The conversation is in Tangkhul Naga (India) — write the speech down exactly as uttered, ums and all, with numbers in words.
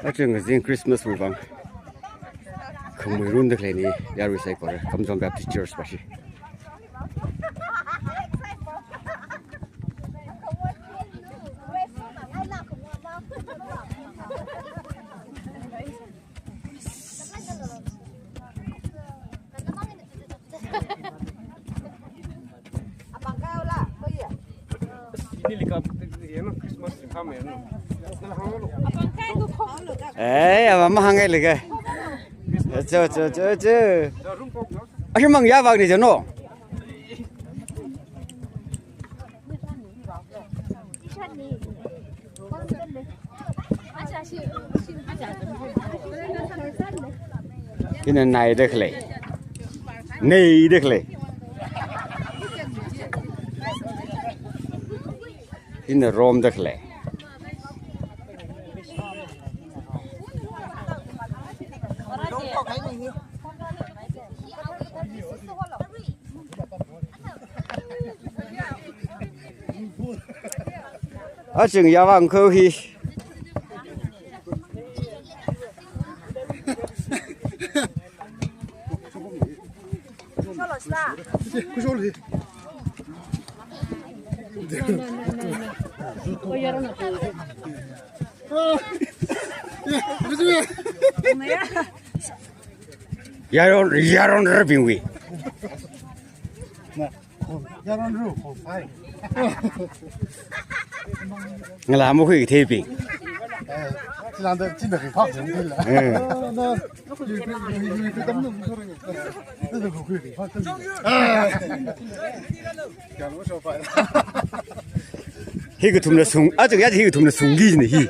Aja ngazin Christmas wui vang khamuirunda khaleina, yarui saikora, Kamjong Baptist Church pashi. Eh, apa mahāngai lagi? Cho, cho, cho, cho. Ashi mang ya bak ni jano. Ina naida khalei. Naida khalei. Ina romda khalei. Aching yawang ko hi. Yaron, yaron rabingwi. Ngala mo hui thei ping. Hi kathumna sung, aja ya hi kathumna sungki ni hi.